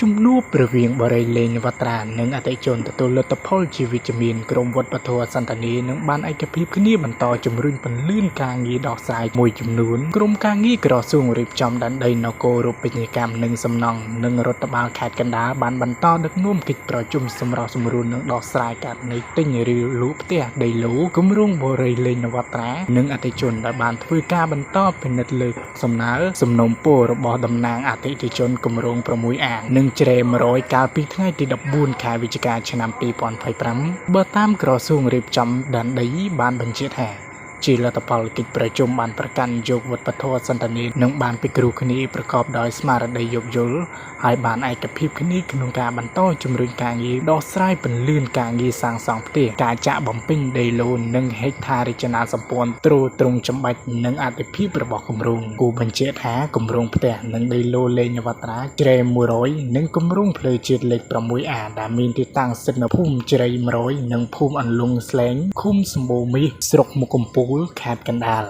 ជំនួបរវាងបុរីឡេងនវត្រានិងអតិថិជនទទួលលទ្ធផលជាវិជ្ជមានក្រុមវប្បធម៌សន្តានានឹងបានឯកភាពគ្នាបន្តជំរុញពន្លឿនការងារដោះស្រាយមួយចំនួនក្រុមការងារក្រសួងរៀបចំដែនដីនគររូបិយកម្មនិងសំណង់និងរដ្ឋបាលខេត្តកណ្ដាលបានបន្តដឹកនាំកិច្ចប្រជុំសម្រុះសម្រួលនិងដោះស្រាយករណីទិញឬលក់ផ្ទះដីឡូគម្រោងបុរីឡេងនវត្រានិងអតិថិជនដែលបានធ្វើការបន្តពិនិត្យលើសំណើសំណូមពររបស់តំណាងអតិថិជនគម្រោង6អាងនិងជ្រេ100កាលពីថ្ងៃទី14ខែវិច្ឆិកាឆ្នាំ2025បើតាមក្រសួងរៀបចំដែនដីបានបញ្ជាក់ថា ជាលទ្ធផលកិច្ចប្រជុំបានប្រកាន់យកវប្បធម៌សន្តានានិងបានពិគ្រោះគ្នាប្រកបដោយស្មារតីយោគយល់ហើយបានឯកភាពគ្នាក្នុងការបន្តជំរុញការងារដោះស្រាយពន្លឿនការងារសាងសង់ផ្ទះការចាក់បំពេញដីឡូនិងហេដ្ឋារចនាសម្ព័ន្ធទ្រទ្រង់ចំបាច់និងអត្ថិភាពរបស់គម្រោងគូបញ្ជាក់ថាគម្រោងផ្ទះនិងដីឡូលេងនវត្រាជ្រេ100និងគម្រោងផ្លូវជាតិលេខ 6A ដែលមានទីតាំងស្ថិតនៅភូមិជ្រៃ100និងភូមិអន្លង់ស្លែងឃុំសម្បូរមាសស្រុកមុខកំពូលខេត្តកណ្ដាល។